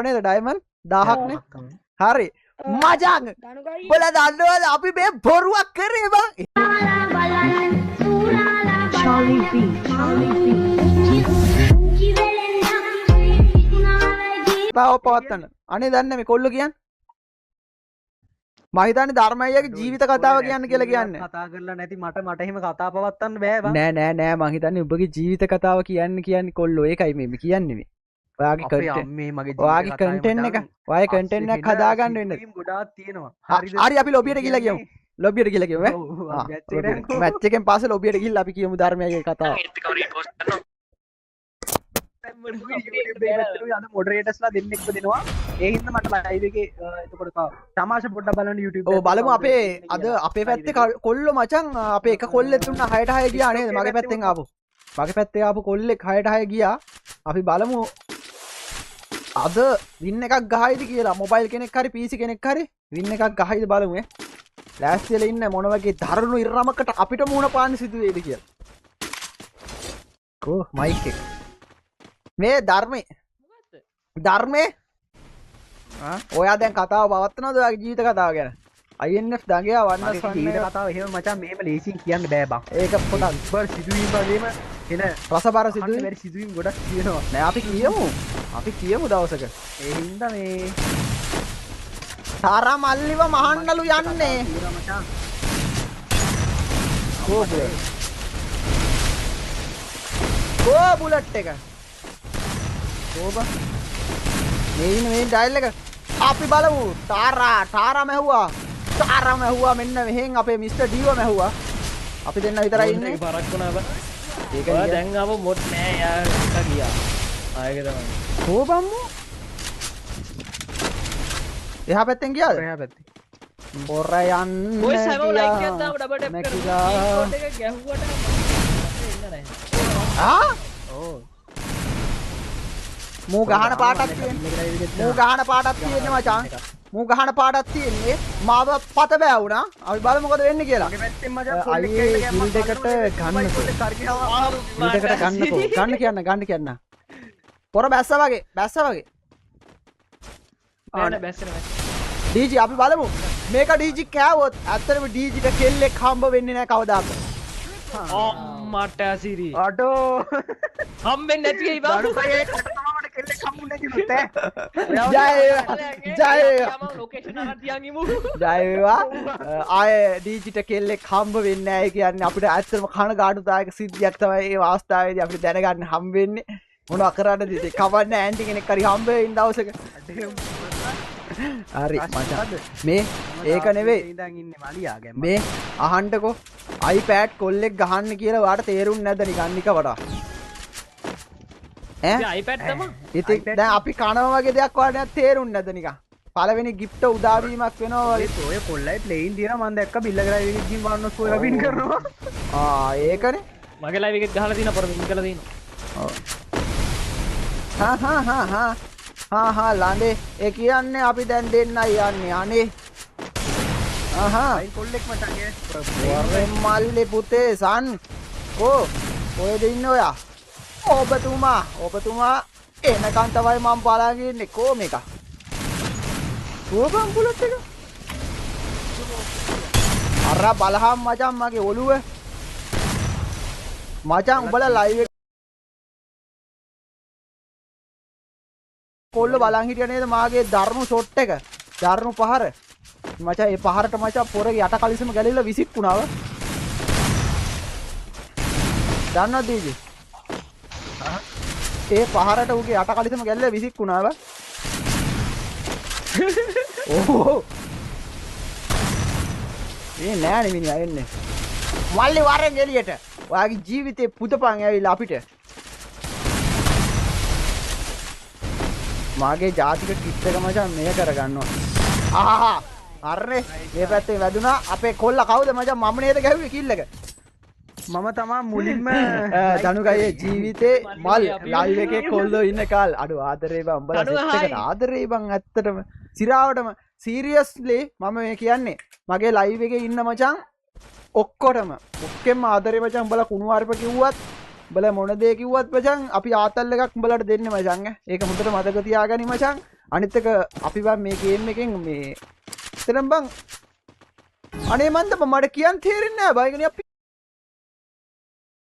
නේද ඩයමන්ඩ් 1000ක් නේ. හරි මචං උඹලා දන්නවද අපි මේ බොරුවක් කරේ බං. Charlie B. Charlie B. තාව පවත්තන්න. අනේ දන්නේ මේ කොල්ලෝ කියන්නේ. මම හිතන්නේ ධර්මయ్యගේ ජීවිත කතාව කියන්න කියලා කියන්නේ. කතා කරලා නැති මට මට එහෙම කතා පවත්තන්න බෑ බං. නෑ නෑ නෑ මං හිතන්නේ ඔබගේ ජීවිත කතාව කියන්න කියන්නේ කොල්ලෝ. ඒකයි මේ කියන්නේ මේ. ඔයාගේ කන්ටෙන්ට් මේ මගේ ඔයාගේ කන්ටෙන්ට් එක ඔයාගේ කන්ටෙන්ට් එකක් හදාගන්න වෙන්න. ගොඩාක් තියෙනවා. හරිද? හරි අපි ලොබියට ගිහලා කියමු. ලොබියට ගිහලා කියමු ඈ. මැච් එකෙන් පස්සේ ලොබියට ගිහලා අපි කියමු ධර්මయ్యගේ කතාව. අද මොඩරේටර්ස්ලා දෙන්නෙක්ව දෙනවා. ඒ හින්දා මට ලයිව් එකේ එතකොට තමාෂා පොඩ්ඩක් බලන්න YouTube. ඔව් බලමු අපේ අද අපේ පැත්තේ කොල්ලෝ මචං අපේ එක කොල්ලෙක් දුන්නා 6ට 6 ගියා නේද? මගේ පැත්තෙන් ආපු. මගේ පැත්තේ ආපු කොල්ලෙක් 6ට 6 ගියා. අපි බලමු අද වින් එකක් ගහයිද කියලා. මොබයිල් කෙනෙක් හරි PC කෙනෙක් හරි වින් එකක් ගහයිද බලමු ඈ. ලෑස්ති වෙලා ඉන්න මොන වගේ දරුණු ඉරණමකට අපිට මූණ පාන්න සිදු වෙයිද කියලා. කෝ මයික් එක. මේ ධර්මේ ධර්මේ ඔයා දැන් කතාව පවත්වනවද ඔයාගේ ජීවිත කතාව ගැන? INF දඟයා වන්නස් වන්න ජීවිත කතාව එහෙම මචං මෙහෙම ලේසියෙන් කියන්න බෑ බං. ඒක පොඩක් බර් සිදුවීම් වගේම එන රසබර සිදුවීම් බැරි සිදුවීම් ගොඩක් තියෙනවා. නෑ අපි කියමු. අපි කියමු දවසක. ඒ හින්දා මේ තාරා මල්ලිව මහන්නලු යන්නේ. කෝ බුලට්. කෝ බුලට් එක. කෝ බං. මේ ඉන්න මේ ඩයල් එක. අපි බලමු. තාරා තාරා මැහුවා. තාරා මැහුවා මෙන්න මෙහෙන් අපේ මිස්ටර් ඩීව මැහුවා. අපි දෙන්න විතරයි ඉන්නේ. ඒක පරක් වුණා බං. ඒක ඔයා දැන් ආව මොඩ් නෑ යා එක ගියා. ආයෙක තමයි. කෝ බං මෝ? එහා පැත්තෙන් ගියාද? එහා පැත්තෙන්. පොර යන්න. බොයිස් හැමෝම ලයික් එකක් දාමු ඩබල් ටැප් කරමු. කීබෝඩ් එක ගැහුවට එන්න නෑ. ආ? ඔව්. මූ ගහන පාටක් තියෙන්නේ. මූ ගහන පාටක් තියෙන්නේ මචං. මූ ගහන පාටක් තියෙන්නේ. මාව පත බෑ වුණා. අපි බලමු මොකද වෙන්නේ කියලා. මගේ පැත්තෙන් මචං කොල්ලෙක් අයියේ ගිල්ඩ් එකට ගන්නකෝ. ගිල්ඩ් එකට ගන්නකෝ. ගන්න කියන්න ගන්න කියන්න. පොර බැස්සා වගේ බැස්සා වගේ. නෑ නෑ බැස්සේ නෑ. ඩීජි අපි බලමු. මේක ඩීජි කෑවොත් ඇත්තටම ඩීජිට කෙල්ලෙක් හම්බ වෙන්නේ නෑ කවදාකවත්. අම්මට ඇසිරි. අඩෝ හම්බෙන්නේ නැති වෙයි බං. දඩුකයේ කට තමයි මට කෙල්ලෙක් හම්බුනේ නැති ඈ. ජය වේවා ජය වේවා ලොකේෂන් අරන් තියන් ඉමු. ජය වේවා. ආයේ ඩීජිට කෙල්ලෙක් හම්බ වෙන්නේ නෑ කියන්නේ අපිට ඇත්තටම කනගාටුදායක සිද්ධියක් තමයි මේ අවස්ථාවේදී අපිට දැනගන්න හම්බ වෙන්නේ. මොනවා කරන්නද ඉතින් කවන්නේ ඇන්ටි කෙනෙක් හරි හම්බ වෙයින් දවසක. හරි මචං මේ ඒක නෙවෙයි ඉඳන් ඉන්නේ මලියා ගැම්ම. මේ අහන්නකෝ iPad කොල්ලෙක් ගහන්න කියලා ඔයාට තේරුම් නැද්ද නිකන් නික වඩා? ඈ iPad තමයි. ඉතින් දැන් අපි කනවා වගේ දෙයක් ඔයාලට දැන් තේරුම් නැද්ද නිකන්? පළවෙනි ගිෆ්ට් උදා වීමක් වෙනවා වගේ. ඔය කොල්ලයි ප්ලේන් තියෙනවා මං දැක්ක බිල්ල ලයිව් එකේ ගිහින් බලන්න ඔය වින් කරනවා. ආ ඒකනේ. මගේ ලයිව් එකෙත් ගහලා තියෙනවා පොර වින් කරලා තියෙනවා. ඔව්. හා හා හා හා හා හා ළඳේ ඒ කියන්නේ අපි දැන් දෙන්නයි යන්නේ අනේ. ආහා අයි කොල්ලෙක් මචං ඈ. වරෙන් මල්ලේ පුතේ සන් කෝ කොහෙද ඉන්නේ ඔයා? ඔබතුමා ඔබතුමා එනකන් තමයි මං බලාගෙන ඉන්නේ. කෝ මේක? කෝ බං බුලට් එක? අර බලහන් මචං මගේ ඔළුව. මචං උඹලා ලයිව් එක කොල්ල බලන් හිටියා නේද මාගේ දරුණු ෂොට් එක? දරුණු පහර. මචං ඒ පහරට මචං පොරගේ යට කලිසම ගැලිලා විසික් වුණාව. දන්නවද දීජි? ඒ පහරට ඌගේ යට කලිසම ගැලිලා විසික් වුණාව. ඕහෝ. මේ නෑනේ මිනිහා එන්නේ. මල්ලි වරෙන් එළියට. ඔයාගේ ජීවිතේ පුදපන් ඇවිල්ලා අපිට. මාගේ ජාතික කිට් එක මචං මෙය කරගන්නවා. ආහා හරිනේ මේ පැත්තෙන් වැදුනා. අපේ කොල්ලා කවුද මචං? මම නේද ගැහුවේ කිල් එක? මම තමා මුලින්ම දනුගයේ ජීවිතේ මල් ලයිව් එකේ කොල්ලෝ ඉන්න කාල අඩෝ ආදරේ බං උඹලා සෙට් එකට ආදරේ බං. ඇත්තටම සිරාවටම සීරියස්ලි මම මේ කියන්නේ මගේ ලයිව් එකේ ඉන්න මචං ඔක්කොටම ඔක්කෙම ආදරේ මචං. උඹලා කුණු අරප කිව්වත් උඹලා මොන දේ කිව්වත් මචං අපි ආතල් එකක් උඹලාට දෙන්නේ මචං ඈ. ඒක හොඳට මතක තියාගනි මචං. අනිත් එක අපි බං මේ ගේම් එකෙන් මේ ඇත්තටම බං අනේ මන්ද බං මට කියන්න තේරෙන්නේ නෑ බං. ඒ කියන්නේ අපි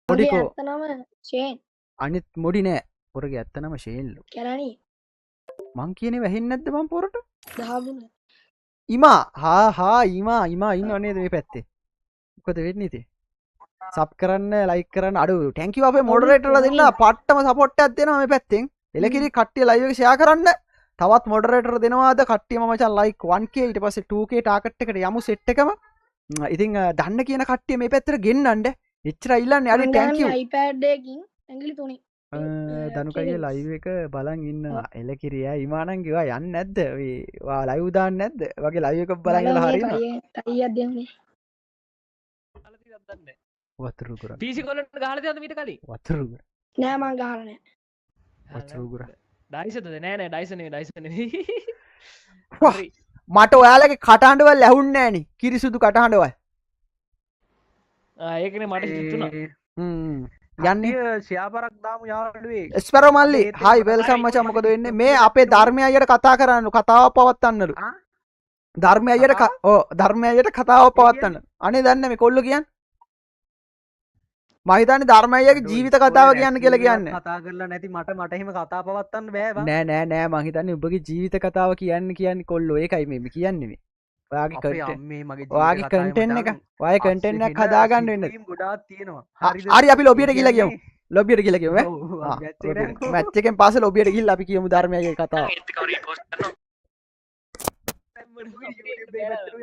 මොඩිකෝ ඇත්ත නම ෂේන්. අනිත් මොඩි නෑ. පොරගේ ඇත්ත නම ෂේන්ලු. කැලණි. මං කියන්නේ වැහෙන්නේ නැද්ද බං පොරට? දහමුණ. ඉමා හා හා ඉමා ඉමා ඉන්නව නේද මේ පැත්තේ? මොකද වෙන්නේ ඉතින්? සබ් කරන්න ලයික් කරන්න අඩු thank you අපේ මොඩරේටර්ලා දෙන්න පට්ටම සපෝට් එකක් දෙනවා මේ පැත්තෙන්. එලකිරි කට්ටිය ලයිව් එක ෂෙයා කරන්න. තවත් මොඩරේටර් දෙනවාද කට්ටියම මචං ලයික් 1k ඊට පස්සේ 2k target එකට යමු සෙට් එකම. ඉතින් දන්න කියන කට්ටිය මේ පැත්තට ගෙන්නන්න. එච්චරයි ඉල්ලන්නේ. අඩේ thank you. iPad එකකින් ඇඟිලි තුනේ. දනුකගේ ලයිව් එක බලන් ඉන්නවා. එලකිරි ඈ ඉමා නම් කිව්වා යන්නේ නැද්ද? මේ වා ලයිව් දාන්නේ නැද්ද? වගේ ලයිව් එක බලන් ඉඳලා හරියනවා. අයියා දෙන්නේ. වතුරු ගුරා. PC කොල්ලන්ට ගහලා තියනද මීට කලින්? වතුරු ගුරා. නෑ මං ගහලා නෑ. වතුරු ගුරා. ඩයිසන්ද? නෑ නෑ ඩයිසන් නෙවෙයි ඩයිසන් නෙවෙයි. මට ඔයාලගේ කටහඬවල් ඇහුන්නේ නෑනේ. කිරිසුදු කටහඬවල්. ආ ඒකනේ මට හිතුණා. යන්නේ ෂෙයා පරක් දාමු යාළුවේ. ස්පැරෝ මල්ලි හායි welcome මචං. මොකද වෙන්නේ මේ අපේ ධර්මය අයියට කතා කරන්නලු, කතාවක් පවත්වන්නලු. ධර්මය අයියට ඔව් ධර්මය අයියට කතාවක් පවත්වන්න. අනේ දන්නේ මේ කොල්ලෝ කියන්නේ. මම හිතන්නේ ධර්ම අයියාගේ ජීවිත කතාව කියන්න කියලා කියන්නේ. කතා කරලා නැති මට මට එහෙම කතා පවත්වන්න බෑ බං. නෑ නෑ නෑ මං හිතන්නේ ඔබගේ ජීවිත කතාව කියන්න කියන්නේ කොල්ලෝ. ඒකයි මේ කියන්නේ මේ. ඔයාගේ කන්ටෙන්ට් මේ මගේ ඔයාගේ කන්ටෙන්ට් එක ඔයාගේ කන්ටෙන්ට් එකක් හදාගන්න වෙන්න. ගොඩාක් තියෙනවා. හරි අපි ලොබියට ගිහලා කියමු. ලොබියට ගිහලා කියමු ඈ. මැච් එකෙන් පස්සේ ලොබියට ගිහලා අපි කියමු ධර්ම අයියාගේ කතාව.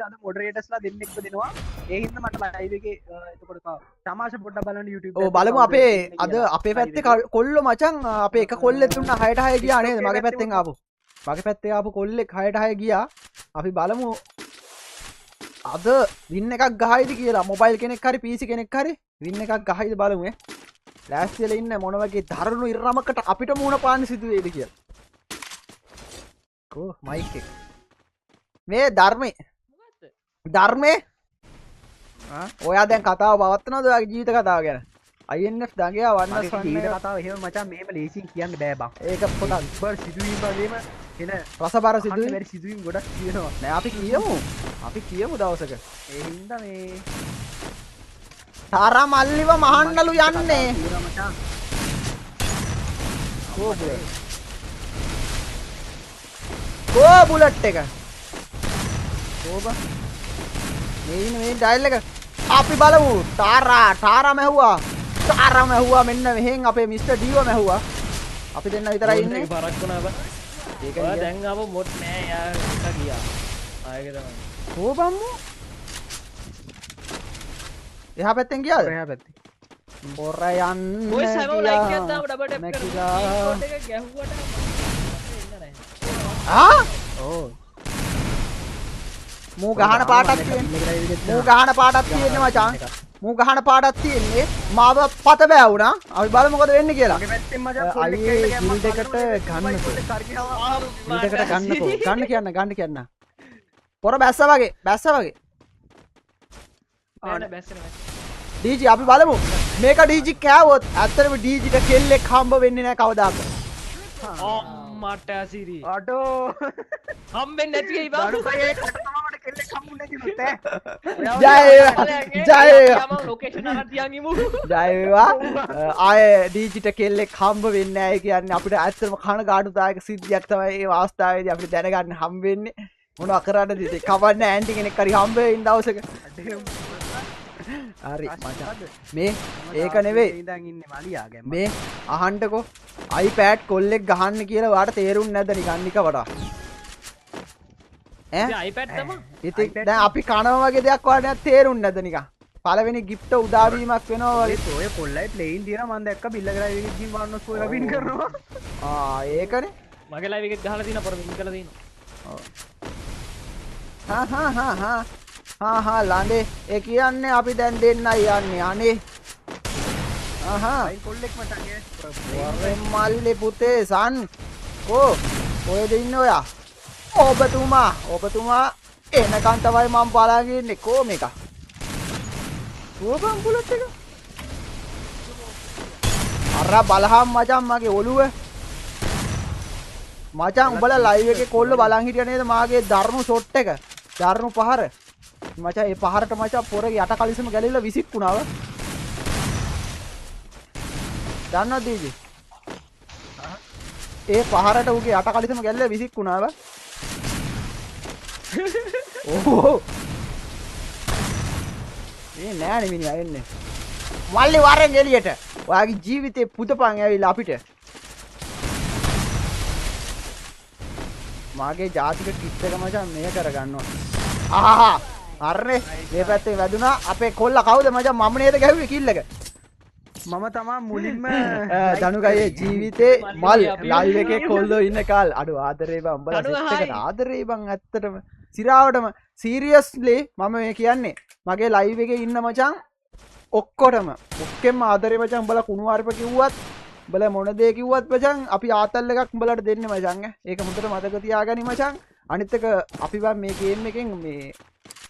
අද මොඩරේටර්ස්ලා දෙන්නෙක්ව දෙනවා. ඒ හින්දා මට ලයිව් එකේ එතකොට තමාෂා පොඩ්ඩක් බලන්න YouTube. ඔව් බලමු අපේ අද අපේ පැත්තේ කොල්ලෝ මචං අපේ එක කොල්ලෙක් දුන්නා 6ට 6 ගියා නේද? මගේ පැත්තෙන් ආපු. මගේ පැත්තේ ආපු කොල්ලෙක් 6ට 6 ගියා. අපි බලමු අද වින් එකක් ගහයිද කියලා. මොබයිල් කෙනෙක් හරි PC කෙනෙක් හරි වින් එකක් ගහයිද බලමු ඈ. ලෑස්ති වෙලා ඉන්න මොන වගේ දරුණු ඉරණමකට අපිට මූණ පාන්න සිදු වෙයිද කියලා. කෝ මයික් එක. මේ ධර්මේ ධර්මේ ඔයා දැන් කතාව පවත්වනවද ඔයාගේ ජීවිත කතාව ගැන? INF දඟයා වන්නස් වන්න ජීවිත කතාව එහෙම මචං මෙහෙම ලේසියෙන් කියන්න බෑ බං. ඒක පොඩක් බර් සිදුවීම් වගේම එන රසබර සිදුවීම් බැරි සිදුවීම් ගොඩක් තියෙනවා. නෑ අපි කියමු. අපි කියමු දවසක. ඒ හින්දා මේ තාරා මල්ලිව මහන්නලු යන්නේ. කෝ බුලට්. කෝ බුලට් එක. කෝ බං. මේ ඉන්න මේ ඩයල් එක අපි බලමු. තාරා තාරා මැහුවා. තාරා මැහුවා මෙන්න මෙහෙන් අපේ මිස්ටර් ඩීව මැහුවා. අපි දෙන්න විතරයි ඉන්නේ. පරක් වුණා බං. ඒක දැන් ආව මොට් නෑ යා එක ගියා. ආයෙක තමයි. කෝ බං මු? එහා පැත්තෙන් ගියාද? එහා පැත්තෙන්. පොර යන්න. බොයිස් හැමෝම ලයික් එකක් දාමු ඩබල් ටැප් කරමු. කීබෝඩ් එක ගැහුවට එන්න නෑ. ආ? ඔව්. මූ ගහන පාටක් තියෙන්නේ. මූ ගහන පාටක් තියෙන්නේ මචං. මූ ගහන පාටක් තියෙන්නේ. මාව පත බෑ වුණා. අපි බලමු මොකද වෙන්නේ කියලා. මගේ පැත්තෙන් මචං කොල්ලෙක් ඇවිල්ලා ගිල්ඩ් එකට ගන්නකෝ. ගිල්ඩ් එකට ගන්නකෝ. ගන්න කියන්න ගන්න කියන්න. පොර බැස්සා වගේ බැස්සා වගේ. නෑ නෑ බැස්සේ නෑ. ඩීජී අපි බලමු. මේක ඩීජී කෑවොත් ඇත්තටම ඩීජීට කෙල්ලෙක් හම්බ වෙන්නේ නෑ කවදාකවත්. මට ඇසිරි. අඩෝ හම්බෙන්නේ නැති වෙයි බං. දරුකයේ කට තමයි මට කෙල්ලෙක් හම්බුනේ නැති උනොත් ඈ. ජය වේවා. ජය වේවා. මම ලොකේෂන් අරන් තියන් ඉමු. ජය වේවා. ආයේ ඩීජීට කෙල්ලෙක් හම්බ වෙන්නේ නෑ කියන්නේ අපිට ඇත්තටම කනගාටුදායක සිද්ධියක් තමයි මේ අවස්ථාවේදී අපිට දැනගන්න හම්බ වෙන්නේ. මොනවා කරන්නද ඉතින් කවන්න ඇන්ටි කෙනෙක් හරි හම්බ වෙයින් දවසක. හරි මචං මේ ඒක නෙවෙයි ඉඳන් ඉන්නේ මලියා ගැම්ම. මේ අහන්නකෝ iPad කොල්ලෙක් ගහන්න කියලා ඔයාට තේරුන්නේ නැද්ද නිකන් නික වඩා? ඈ iPad තමයි. ඉතින් දැන් අපි කනවා වගේ දෙයක් ඔයාලට නිකන් තේරුන්නේ නැද්ද නිකන්? පළවෙනි ගිෆ්ට් උදා වීමක් වෙනවා වගේ. ඔය කොල්ලයි ප්ලේන් තියෙනවා මං දැක්ක බිල්ල කරා එකේ ගිහින් වන්නස් ඔය වින් කරනවා. ආ ඒකනේ. මගේ ලයිව් එකෙත් ගහලා තියෙනවා පොර වින් කරලා තියෙනවා. ඔව්. හා හා හා හා හා හා ළඳේ ඒ කියන්නේ අපි දැන් දෙන්නයි යන්නේ අනේ. ආහා අයි කොල්ලෙක් මචං ඈ. වරෙන් මල්ලේ පුතේ සන් කෝ කොහෙද ඉන්නේ ඔයා? ඔබතුමා ඔබතුමා එනකන් තමයි මං බලාගෙන ඉන්නේ. කෝ මේක? කෝ බං බුලට් එක? අර බලහන් මචං මගේ ඔළුව. මචං උඹලා ලයිව් එකේ කොල්ල බලන් හිටියා නේද මාගේ දරුණු ෂොට් එක, දරුණු පහර. මචං ඒ පහරට මචං පොරගේ යට කලිසම ගැලිලා විසික් වුණා ව. දන්නවද දීජි? ඒ පහරට ඌගේ යට කලිසම ගැලිලා විසික් වුණා ව. ඕ මේ නෑනේ මිනිහා එන්නේ. මල්ලි වරෙන් එළියට. ඔයාගේ ජීවිතේ පුදපන් ඇවිල්ලා අපිට. මාගේ ජාතික කිට් එක මචං මෙය කරගන්නවා. ආහා හරිනේ මේ පැත්තෙන් වැදුනා. අපේ කොල්ලා කවුද මචං? මම නේද ගැහුවේ කිල් එක? මම තමා මුලින්ම දනුගයේ ජීවිතේ මල් ලයිව් එකේ කොල්ලෝ ඉන්න කාල්. අඩු ආදරේ බං උඹලා සෙට් එකට ආදරේ බං. ඇත්තටම සිරාවටම සීරියස්ලි මම මේ කියන්නේ මගේ ලයිව් එකේ ඉන්න මචං ඔක්කොටම ඔක්කෙම ආදරේ මචං. උඹලා කුණු වරප කිව්වත් උඹලා මොන දේ කිව්වත් මචං අපි ආතල් එකක් උඹලාට දෙන්නේ මචං. ඒක හොඳට මතක තියාගනි මචං. අනිත් එක අපි බං මේ ගේම් එකෙන් මේ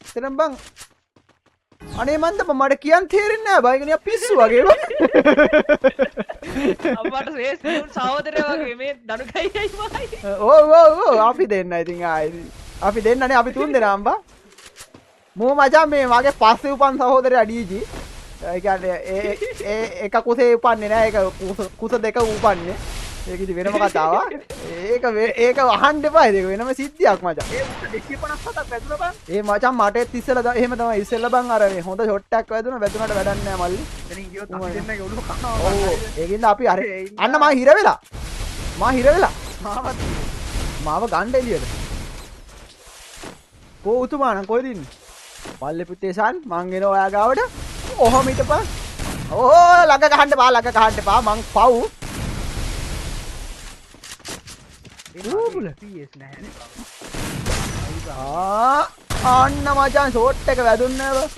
එතරම් බං අනේ මන්ද මට කියන්න තේරෙන්නේ නෑ බං. ඒක නිකන් පිස්සු වගේ බං. අප්පට ශ්‍රේෂ්ඨ සහෝදරයෝ වගේ මේ දනුකයියි මයි. ඔව් ඔව් ඔව් අපි දෙන්න ඉතින් ආයේ අපි දෙන්නනේ අපි තුන් දෙනා අම්බා. මෝ මචං මේ මගේ පස්සේ උපන් සහෝදරයා ඩීජී. ඒ කියන්නේ ඒ ඒ එක කුසේ උපන්නේ නෑ. ඒක කුස දෙක උපන්නේ. ඒක ඉතින් වෙනම කතාවක්. ඒක ඒක අහන්න එපා. ඒක වෙනම සිද්ධියක් මචං. ඒ 257ක් වැදුනා බං. ඒ මචං මටත් ඉස්සෙල්ලා එහෙම තමයි ඉස්සෙල්ලා බං අර මේ හොඳ ෂොට් එකක් වැදුනා. වැදුනාට වැඩක් නෑ මල්ලි. එතනින් ගියොත් අපි දෙන්නගේ ඔළුව කනවා. ඔව් ඒකින්ද අපි අර අන්න මා හිර වෙලා. මා හිර වෙලා. මාව ගන්න එළියට. කෝ උතුමා නම් කොහෙද ඉන්නේ? මල්ලි පුතේ සන් මං එනවා ඔයා ගාවට. ඔහොම හිටපන්. ඕ ළඟ ගහන්න එපා ළඟ ගහන්න එපා මං පව්. PS නැහැනේ. ආ අන්න මචං ෂෝට් එක වැදුන්නේ නෑ බං.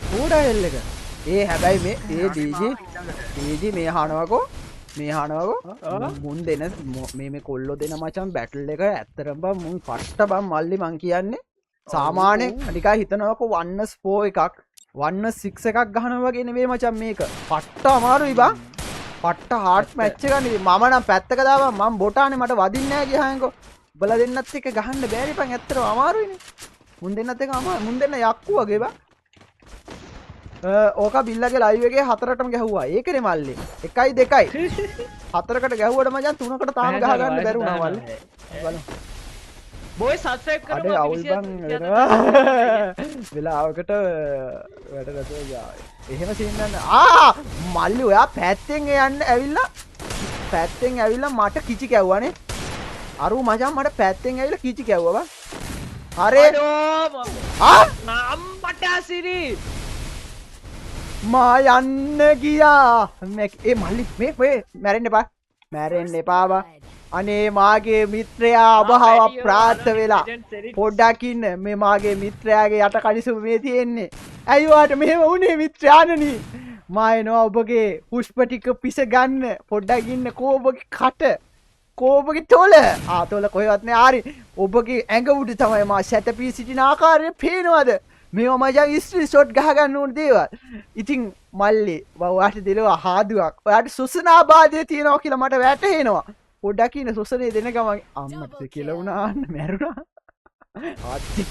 කෝඩා හෙල් එක. ඒ හැබැයි මේ ඒ ඩීජී ඩීජී මේ අහනවකෝ මේ අහනවකෝ මුන් දෙන මේ මේ කොල්ලෝ දෙන මචං බැටල් එක ඇත්තටම බං මුන් පට්ට බං මල්ලි මං කියන්නේ සාමාන්‍යයෙන් නිකන් හිතනවකෝ 1-4 එකක් 1-6 එකක් ගහනවා වගේ නෙවෙයි මචං මේක. පට්ට අමාරුයි බං. පට්ට හાર્ට් මැච් එකක් නෙවෙයි. මම නම් පැත්තක දාපන් මම බොටානේ මට වදින්නේ නෑ ගියාන්කෝ. උඹලා දෙන්නත් එක්ක ගහන්න බෑනේ බං ඇත්තටම අමාරුයිනේ. මුන් දෙන්නත් එක්ක අමාරු. මුන් දෙන්න යක්කු වගේ බං. ඕක බිල්ලගේ ලයිව් එකේ හතරටම ගැහුවා. ඒකනේ මල්ලි. 1යි 2යි. හතරකට ගැහුවට මචං තුනකට තාම ගහ ගන්න බැරි වුණා මල්ලි. බලමු. බොයි සබ්ස්ක්‍රයිබ් කරමු. අඩේ අවුල් බං වෙනවා. වෙලාවකට වැඩ නැතුව ගියා. එහෙම සීන් ගන්න. ආ මල්ලි ඔයා පැත්තෙන් යන්න ඇවිල්ලා පැත්තෙන් ඇවිල්ලා මට කිචි කැව්වානේ. අරු මචං මට පැත්තෙන් ඇවිල්ලා කිචි කැව්වා බං. හරේ. ආ අම්මට සිරි. මා යන්න ගියා. ඒ මල්ලි මේ මේ මැරෙන්න එපා. මැරෙන්න එපා බං. අනේ මාගේ මිත්‍රයා අභාව ප්‍රාර්ථ වෙලා පොඩ්ඩක් ඉන්න. මේ මාගේ මිත්‍රයාගේ යට කලිසම මේ තියෙන්නේ. ඇයි ඔයාට මෙහෙම වුනේ මිත්‍රයාණනි? මා එනවා ඔබගේ පුෂ්ප ටික පිස ගන්න. පොඩ්ඩක් ඉන්න. කෝ ඔබගේ කට? කෝ ඔබගේ තොල? ආ තොල කොහෙවත් නෑ. හරි. ඔබගේ ඇඟ උඩ තමයි මා සැතපී සිටින ආකාරය පේනවද? මේවා මචං ස්ත්‍රී ෂොට් ගහ ගන්න ඕන දේවල්. ඉතින් මල්ලි මම ඔයාට දෙනවා හාදුවක්. ඔයාට සුසනාබාධය තියෙනවා කියලා මට වැටහෙනවා. පොඩ්ඩක් ඉන්න සුසනේ දෙන ගමන් අම්මට කියලා වුණා අන්න මැරුණා. ආච්චි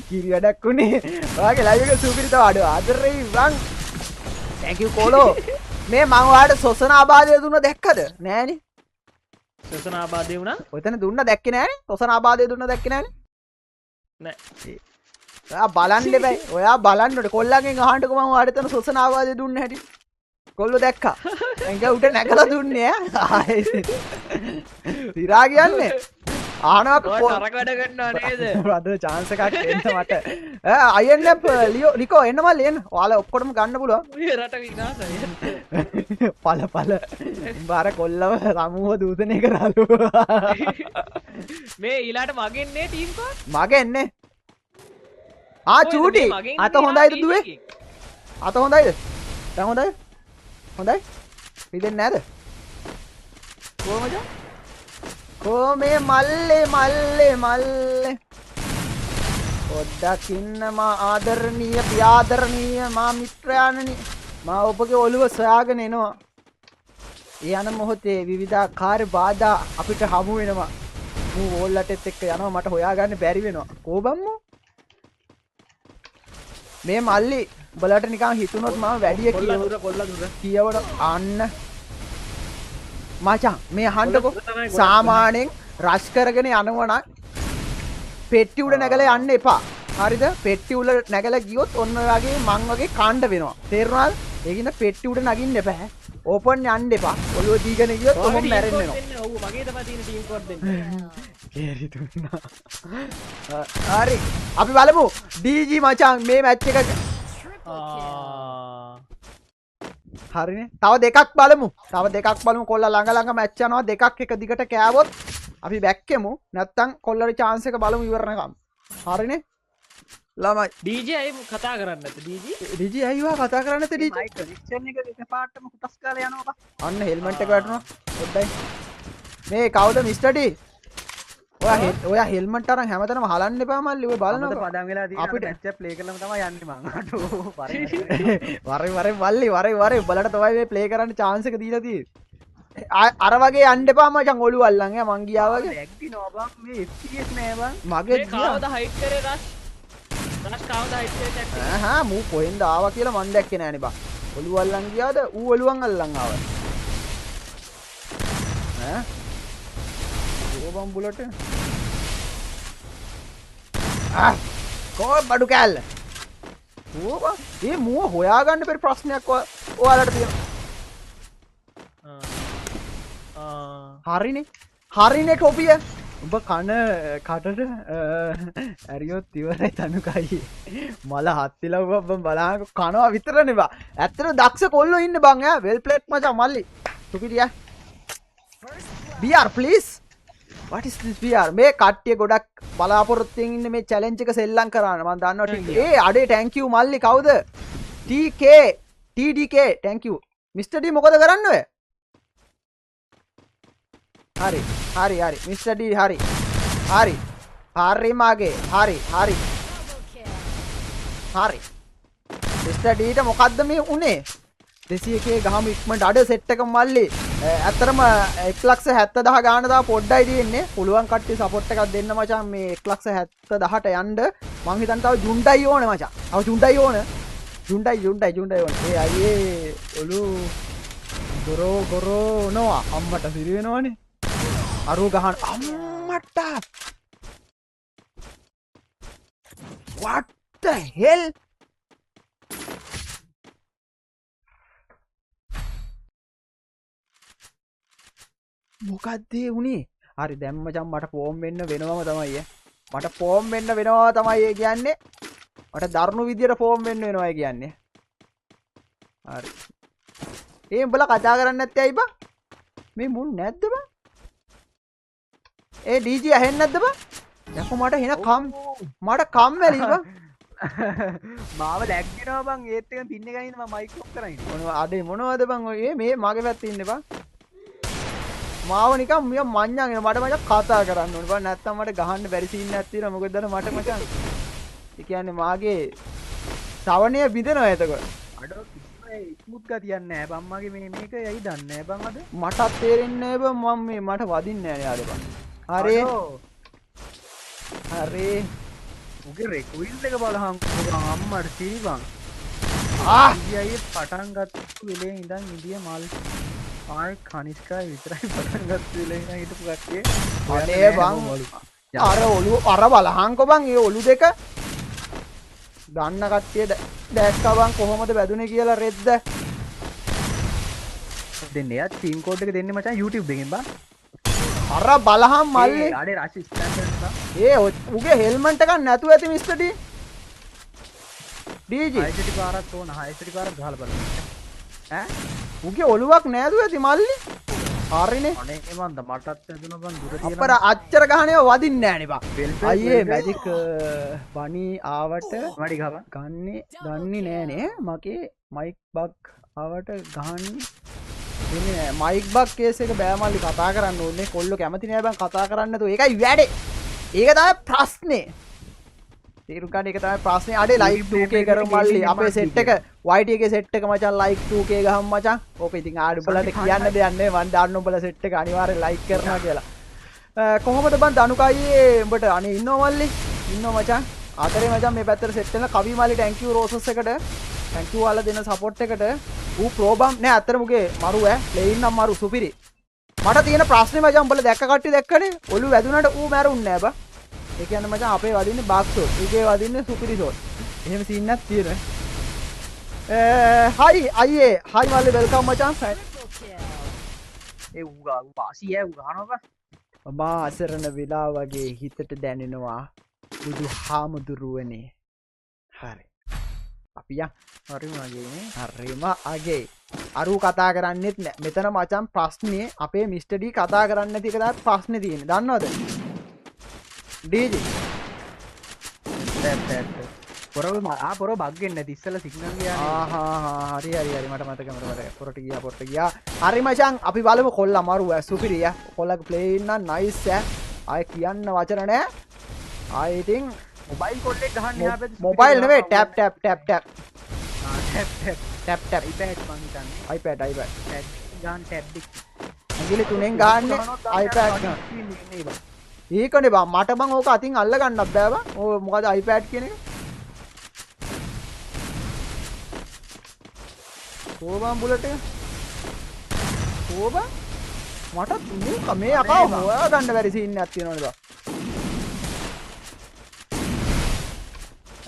කිරි වැඩක් උනේ. ඔයාගේ ලයිව් එක සුපිරි තව අඩෝ ආදරේ බං. Thank you කොලෝ. මේ මං ඔයාට සොසනාබාධය දුන්න දැක්කද? නෑනේ. සොසනාබාධය වුණා? ඔතන දුන්න දැක්කේ නෑනේ. සොසනාබාධය දුන්න දැක්කේ නෑනේ. නෑ. ඔයා බලන්න එපා. ඔයා බලන්න ඕනේ. කොල්ලන්ගෙන් අහන්නකෝ මං ඔයාට එතන සොසනාබාධය දුන්න හැටි. කොල්ලෝ දැක්කා. ඇඟ උඩ නැගලා දුන්නේ ඈ. සිරා කියන්නේ ආනක නරක වැඩ කරනවා නේද? අද චාන්ස් එකක් එන්න මට. ඈ INF ලියෝ ලිකෝ එන්න මල්ලි එන්න. ඔයාලා ඔක්කොටම ගන්න පුළුවන්. ඔය රට විනාශයි. පල පල. උඹ අර කොල්ලව සමූහ දූෂණය කරාලු. මේ ඊළාට මගෙන්නේ ටීම් කෝඩ්? මගෙන්නේ. ආ චූටි අත හොඳයිද දුවේ? අත හොඳයිද? දැන් හොඳයි? හොඳයි? පිටෙන්නේ නැද? කොහමද? කො මේ මල්ලේ මල්ලේ මල්ලේ පොඩ්ඩක් ඉන්න මා ආදරණීය පියාදරණීය මා මිත්‍රයාණනි මා ඔබගේ ඔළුව සොයාගෙන එනවා. ඒ යන මොහොතේ විවිධාකාර බාධා අපිට හමු වෙනවා. මූ වෝල් අටෙත් එක්ක යනවා මට හොයාගන්න බැරි වෙනවා. කෝ බං මූ? මේ මල්ලි උඹලට නිකන් හිතුනොත් මම වැඩිය කියවන අන්න මචං මේ අහන්නකෝ, සාමාන්‍යයෙන් රෂ් කරගෙන යනවා නම් පෙට්ටි උඩ නැගලා යන්න එපා. හරිද? පෙට්ටි උඩ නැගලා ගියොත් ඔන්න ඔය වගේ මං වගේ කාණ්ඩ වෙනවා. තේරුණාද? ඒකින්ද පෙට්ටි උඩ නගින්න එපා. ඕපන් යන්න එපා. ඔළුව දීගෙන ගියොත් ඔහොම මැරෙන්න වෙනවා. ඔව් මගේ තමයි තියෙන ටීම් කෝඩ් දෙන්න. කේරි දුන්නා. හරි. අපි බලමු DG මචං මේ මැච් එක. හරිනේ. තව දෙකක් බලමු. තව දෙකක් බලමු. කොල්ලා ළඟ ළඟ මැච් යනවා. දෙකක් එක දිගට කෑවොත් අපි බැක් එමු. නැත්තම් කොල්ලට චාන්ස් එක බලමු ඉවරනකම්. හරිනේ. ළමයි DJ අය කතා කරන්නේ නැද්ද? DJ DJ අයිවා කතා කරන්නේ නැද්ද DJ? මයි කනෙක්ෂන් එක එකපාරටම කුටස් කාලා යනවා බා. අන්න හෙල්මට් එක වැටුණා. පොඩ්ඩයි. මේ කවුද මිස්ටර් ඩී? ඔයා හෙල්මට් අරන් හැමතැනම හලන්න එපා මල්ලි. ඔය බලනකො පදම් වෙලා තියෙන අපිට මැච් එක ප්ලේ කරලම තමයි යන්නේ මං. අඩෝ වරේ වරේ මල්ලි වරේ වරේ උඹලට තමයි මේ ප්ලේ කරන්න චාන්ස් එක දීලා තියෙන්නේ. අර වගේ යන්න එපා මචං ඔළුව අල්ලන් ඈ මං ගියා වගේ. ලැග් දිනවා බං මේ FPS නෑ බං. මගේ කවද හයිට් කරේ රෂ්? රෂ් කවද හයිට් කරේ චැට් එකේ? ආහා මූ කොහෙන්ද ආවා කියලා මං දැක්කේ නෑනේ බං. ඔළුව අල්ලන් ගියාද ඌ ඔළුවන් අල්ලන් ආවද? ඈ බං බුලට් ආ කෝ බඩු කෑල්ල ඌ බං ඒ මුව හොයාගන්න බැරි ප්‍රශ්නයක් ඔයාලට තියෙනවා. හරිනේ හරිනේ ටොපිය උඹ කන කටට ඇරියොත් ඉවරයි තනුකයි මල හත්තිලව්වා බං බලහන් කනවා විතරනේ බං. ඇත්තට දක්ෂ කොල්ලෝ ඉන්නේ බං ඈ. වෙල් ප්ලේට් මචං මල්ලි සුපිරියා. BR please. What is this BR? මේ කට්ටිය ගොඩක් බලාපොරොත්තුෙන් ඉන්නේ මේ චැලෙන්ජ් එක සෙල්ලම් කරන්න. මං දන්නවා ටික. ඒ අඩේ thank you මල්ලි කවුද? TK TDK thank you. Mr. D මොකද කරන්නේ ඔය? හරි හරි හරි Mr. D හරි හරි හරි මගේ හරි හරි හරි Mr. D ට මොකද්ද මේ උනේ? 201 ගහමු ඉක්මනට. අඩ සෙට් එක මල්ලි. ඇත්තටම 1,70,000 ගාන තව පොඩ්ඩයි තියෙන්නේ. පුළුවන් කට්ටිය සපෝට් එකක් දෙන්න මචං මේ 1,70,000ට යන්න. මං හිතන්නේ තව ජුන්ඩයි ඕනේ මචං. තව ජුන්ඩයි ඕන. ජුන්ඩයි ජුන්ඩයි ජුන්ඩයි ඕනේ. ඒ අයියේ ඔලු ගොරෝ ගොරෝ නොවා අම්මට සිරි වෙනවනේ. අරුව ගහන අම්මට. What the hell? මොකක්ද ඒ වුනේ? හරි දැන් මචං මට ෆෝම් වෙන්න වෙනවම තමයි ඈ. මට ෆෝම් වෙන්න වෙනවා තමයි ඒ කියන්නේ. මට දරුණු විදියට ෆෝම් වෙන්න වෙනවා ඒ කියන්නේ. හරි. ඒ උඹලා කතා කරන්නේ නැත්තේ ඇයි බං? මේ මුන් නැද්ද බං? ඒ DJ ඇහෙන්නේ නැද්ද බං? යකෝ මට එන කම් මට කම්මැලි බං. මාව ලැග් වෙනවා බං. ඒත් එක පින් එක ගනින්න මම මයික් ඔෆ් කරන් ඉන්නේ. මොනවා අඩේ මොනවද බං ඔය මේ මගේ පැත්තේ ඉන්න බං. මාව නිකන් මිය මඤ්ඤන් එනවා. මට මචං කතා කරන්න ඕනේ බං. නැත්තම් මට ගහන්න බැරි සීන් එකක් තියෙනවා. මොකද දන්න මට මචං ඒ කියන්නේ මාගේ ශ්‍රවණය බිඳෙනවා එතකොට. අඩෝ කිසිම ස්මූත් ගතියක් නෑ බං මගේ මේ මේක ඇයි දන්නේ නෑ බං අද. මටත් තේරෙන්නේ නෑ බං. මම මේ මට වදින්නේ නෑ නේ අද බං. හරි හරි උගේ රෙකෝඩ් එක බලහන් බං අම්මට සිරි බං. ආ ඉන්දියාවේ පටන් ගත්ත වෙලේ ඉඳන් ඉන්දිය මල් ආයෙ කනිෂ්කා විතරයි පටන් ගත්ත වෙලේ ඉඳන් හිටපු කට්ටිය. අනේ බං අර ඔලුව අර බලහන්කෝ බං ඒ ඔලු දෙක දන්න කට්ටිය දැක්කා බං කොහොමද වැදුනේ කියලා රෙද්ද දෙන්නේ. එයා ටීම් කෝඩ් එක දෙන්නේ මචං YouTube එකෙන් බං. අර බලහන් මල්ලි. අඩේ රාශි ස්කෑන් කරන්න බං. ඒ උගේ හෙල්මට් එකක් නැතුව ඇති මිස්ටර් ඩී. ඩීජී 6 පාරක් ඕන 6 පාරක් ගහලා බලන්න. ඈ උගේ ඔලුවක් නෑදුව ඇති මල්ලි. හරිනේ. අනේ මන්ද මටත් ඇදුණා බං දුර තියෙන. අපර අච්චර ගහන ඒවා වදින්නේ නෑනේ බං. අයියේ මැජික් බනි ආවට මඩි ගහපන්. ගන්නේ දන්නේ නෑනේ. මගේ මයික් බග් ආවට ගහන්නේ දෙන්නේ නෑ. මයික් බග් කේස් එක බෑ මල්ලි කතා කරන්න ඕනේ. කොල්ලෝ කැමති නෑ බං කතා කරන්න නැතුව. ඒකයි වැඩේ. ඒක තමයි ප්‍රශ්නේ. තේරුම් ගන්න එක තමයි ප්‍රශ්නේ. අඩේ ලයික් 2K කරමු මල්ලි. අපේ සෙට් එක YT එකේ සෙට් එක මචං ලයික් 2K ගහමු මචං. ඕක ඉතින් ආඩ උඹලට කියන්න දෙයක් නෑ. මං දන්න උඹලා සෙට් එක අනිවාර්යෙන් ලයික් කරනවා කියලා. කොහොමද බං දනුකයියේ උඹට අනේ ඉන්නව මල්ලි. ඉන්නව මචං. ආදරේ මචං මේ පැත්තට සෙට් වෙන කවි මල්ලි thank you roses එකට. Thank you ඔයාලා දෙන සපෝට් එකට. ඌ ප්‍රෝ බම් නෑ අතරම උගේ මරු ඈ. ප්ලේයින් නම් මරු සුපිරි. මට තියෙන ප්‍රශ්නේ මචං උඹලා දැක්ක කට්ටිය දැක්කනේ. ඔලු වැදුනට ඌ මැරුන්නේ නෑ බං. ඒ කියන්නේ මචං අපේ වදින්නේ බාක් ෂොට්. ඌගේ වදින්නේ සුපිරි ෂොට්. එහෙම සීන් එකක් තියෙනවා. හයි අයියේ හයි මල්ලි welcome මචං. ඒ ඌ ගා ඌ වාසි ඈ ඌ ගහනවා බං. මා අසරණ වෙලා වගේ හිතට දැනෙනවා බුදුහාමුදුරුවනේ. හරි. අපි යන්. හරිම අගේ නේ. හරිම අගේ. අරු කතා කරන්නෙත් නෑ. මෙතන මචං ප්‍රශ්නේ අපේ මිස්ටර් ඩී කතා කරන්නේ නැති එක තමයි ප්‍රශ්නේ තියෙන්නේ. දන්නවද? ඩීජේ. ඇත්ත ඇත්ත. පොරව ආ පොරව බග් වෙන්නේ නැති ඉස්සෙල්ලා සිග්නල් ගියානේ. ආ හා හා හරි හරි හරි මට මතක මට මතක. පොරට ගියා පොරට ගියා. හරි මචං අපි බලමු කොල්ලා මරු ඈ සුපිරි ඈ. කොල්ලාගේ ප්ලේ ඉන්න නයිස් ඈ. ආයේ කියන්න වචන නෑ. ආයේ ඉතින් මොබයිල් කොල්ලෙක් ගහන්න එහා පැත්තේ මොබයිල් නෙවෙයි tap tap tap tap. ආ tap tap tap tap iPad මං හිතන්නේ. iPad iPad. Tab ගහන්න ටැබ් එක. ඇඟිලි තුනෙන් ගහන්නේ iPad ගන්න. ඒකනේ බං මට බං ඕක අතින් අල්ල ගන්නත් බෑ බං. ඔය මොකද iPad කියන එක? කෝ බං බුලට් එක? කෝ බං? මට මේ අකාව හොයා ගන්න බැරි සීන් එකක් තියෙනවනේ බං.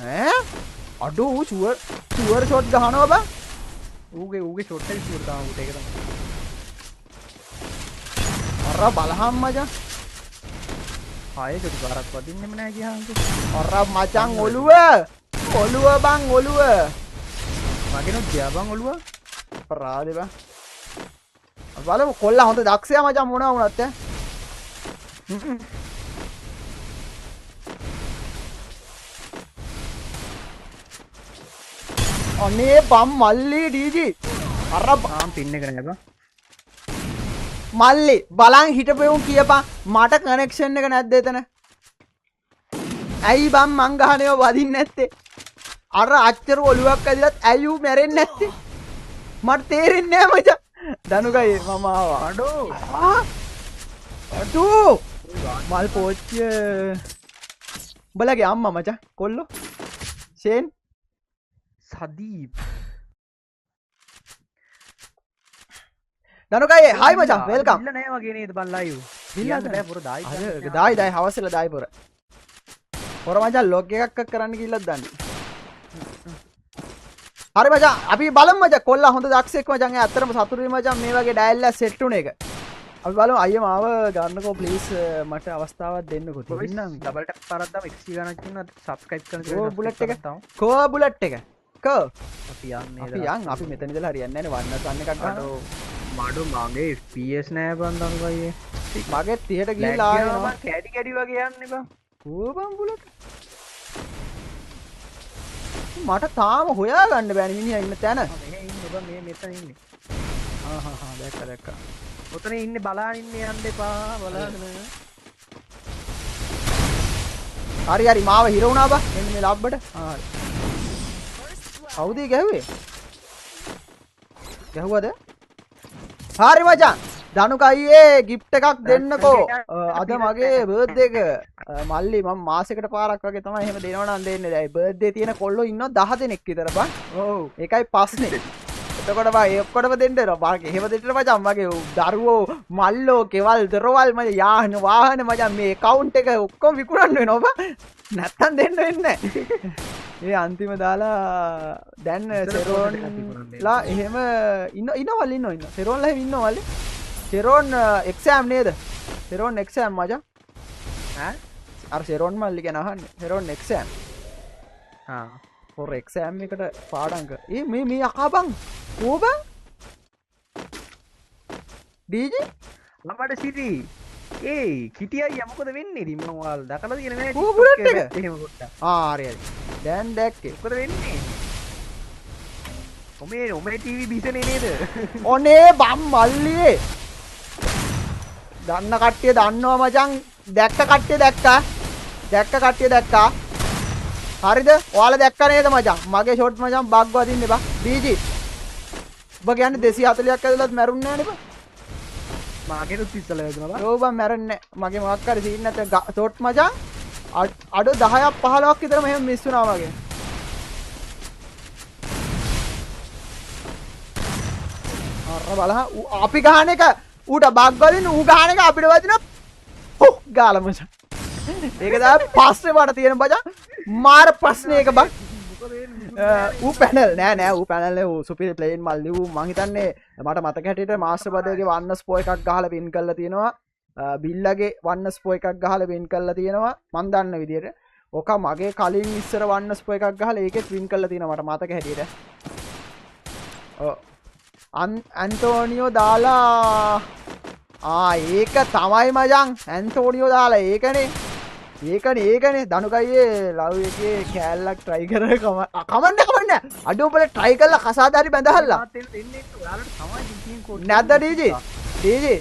ඈ අඩෝ ඌ ෂුවර් ෂුවර් ෂොට් ගහනවා බං. ඌගේ ඌගේ ෂොට් එක ෂුවර් තමයි ඌට ඒක තමයි. අර බලහම් මචං. ආයේ චුටි පාරක් වදින්නෙම නෑ ගියාන්කෝ. අර මචං ඔළුව ඔළුව බං ඔළුව. මගෙනුත් ගියා බං ඔළුව. අපරාධේ බං. අපි බලමු කොල්ලා හොඳ දක්ෂයා මචං මොනවා වුණත් ඈ. අනේ බම් මල්ලි ඩීජී අර ආම් පින් එක නෑ බං. මල්ලි බලන් හිටපු උන් කියපන් මට කනෙක්ෂන් එක නැද්ද එතන? ඇයි බං මං ගහන ඒවා වදින්නේ නැත්තේ? අර අච්චර ඔලුවක් ඇදිලත් ඇයි ඌ මැරෙන්නේ නැත්තේ? මට තේරෙන්නේ නෑ මචං. දනුකයි මම ආවා. අඩෝ අඩෝ මල් පෝච්චිය උඹලගේ අම්මා මචං කොල්ලෝ ෂේන් සදීප් දනුකයි හායි මචං welcome. ඉල්ල නෑ වගේ නේද බං ලයිව්. කියන්න බෑ පොර දායි. අද දායි දායි හවස වෙලා දායි පොර. පොර මචං ලොග් එකක් කරන්න ගිහිල්ලත් දන්නේ. හරි මචං අපි බලමු මචං කොල්ලා හොඳ දක්ෂයෙක් මචං. ඒ ඇත්තටම සතුටුයි මචං මේ වගේ ඩයල් එකක් සෙට් වුණ එක. අපි බලමු අයියා මාව ගන්නකෝ ප්ලීස් මට අවස්ථාවක් දෙන්නකෝ. තින්නම් ඩබල් ටැප් පාරක් දාම 100 ගණක් ඉන්නවා සබ්ස්ක්‍රයිබ් කරන කෝ බුලට් එක කෝ බුලට් එක කෝ අපි යන්නේ අපි යන් අපි මෙතන ඉඳලා හරියන්නේ නැහැ නේ වන්නස් වන්න එකක් ගන්න. මඩු මගේ FPS නෑ බං දනුකයියේ. මගේ 30ට ගිහිල්ලා ආයෙ බං කැඩි කැඩි වගේ යන්නේ බං. කෝ බං බුලට් මට තාම හොයාගන්න බෑනේ මිනිහා ඉන්න තැන. මෙහෙ ඉන්නේ බං මේ මෙතන ඉන්නේ. ආ හා හා දැක්කා දැක්කා. ඔතන ඉන්නේ බලාගෙන ඉන්නේ යන්න එපා බලාගෙන. හරි හරි මාව හිර වුණා බං. මෙන්න මේ ලබ්බට. ආ හරි. කවුද ගැහුවේ? ගැහුවද? හරි මචං ධනුක අයියේ ගිෆ්ට් එකක් දෙන්නකෝ. අද මගේ බර්ත්ඩේ එක. මල්ලි මම මාසෙකට පාරක් වගේ තමයි එහෙම දෙනවා නම් දෙන්නේ. දැන් බර්ත්ඩේ තියෙන කොල්ලෝ ඉන්නවා 10 දෙනෙක් විතර බං. ඔව් ඒකයි ප්‍රශ්නේ. එතකොට බං ඒ ඔක්කොටම දෙන්න වෙනවා. බං එහෙම දෙන්න මචං මගේ දරුවෝ මල්ලෝ කෙවල් දොරවල් මචං යාහන වාහන මචං මේ ඇකවුන්ට් එක ඔක්කොම විකුණන්න වෙනවා බං. නැත්තම් දෙන්න වෙන්නේ නැහැ. ඒ අන්තිම දාලා දැන් සෙරෝන්ලා එහෙම ඉන්න ඉන්නවල් ඉන්න ඉන්න සෙරෝන්ලා එහෙම ඉන්නවල්. සෙරෝන් එක්සෑම් නේද? සෙරෝන් එක්සෑම් මචං. ඈ අර සෙරෝන් මල්ලි ගැන අහන්නේ. සෙරෝන් එක්සෑම්. ආ පොර එක්සෑම් එකට පාඩම් කර. ඒ මේ මේ අකා බං කෝ බං ඩීජේ ළමඩ සිටි. ඒ කිටි අයියා මොකද වෙන්නේ ඉතින් මම ඔයාලා දැකලා තියෙන නෑ කෝ බුලට් එක? එහෙම පොඩ්ඩක්. ආ හරි හරි දැන් දැක්කේ. මොකද වෙන්නේ? ඔමේ ඔමේ ටීවී බිසනේ නේද? ඔනේ බම් මල්ලියේ දන්න කට්ටිය දන්නවා මචං. දැක්ක කට්ටිය දැක්කා. දැක්ක කට්ටිය දැක්කා. හරිද? ඔයාලා දැක්ක නේද මචං? මගේ ෂොට් මචං බග් වදින්න එපා. DG. ඔබ කියන්නේ 240ක් ඇදලත් මැරුන්නේ නෑ නේ බං. මගේත් ඉස්සලා වැදුනා බං. ඔව් බං මැරෙන්නේ නෑ. මගේ මොකක් හරි සීන් නැත ෂොට් මචං අඩෝ 10ක් 15ක් විතර මෙහෙම මිස් වුණා මගේ. අර බලහන් අපි ගහන එක ඌට බග් වදින්න ඌ ගහන එක අපිට වදිනවා. හොක් ගාලා මචං. ඒක තමයි පස්සේ මට තියෙන මචං මාර ප්‍රශ්නේ එක බං. ඌ පැනල් නෑ නෑ ඌ පැනල් නේ ඌ සුපිරි ප්ලේන් මල්ලි ඌ මං හිතන්නේ මට මතක හැටියට මාස්ටර් බදර්ගේ වන්නස් පෝ එකක් ගහලා වින් කරලා තියෙනවා. බිල්ලගේ වන්නස් පෝ එකක් ගහලා වින් කරලා තියෙනවා මං දන්න විදියට. ඔක මගේ කලින් ඉස්සර වන්නස් පෝ එකක් ගහලා ඒකෙත් වින් කරලා තියෙනවා මට මතක හැටියට. ඔව් ඇන්ටෝනියෝ දාලා ආ ඒක තමයි මචං ඇන්ටෝනියෝ දාලා ඒකනේ ඒකනේ ඒකනේ දනුකයියේ ලව් එකේ කෑල්ලක් try කරන කමන්න කමන්න අඩෝ උඹලා try කරලා කසාදාරි බැඳහල්ලා නැද්ද ඩීජේ ඩීජේ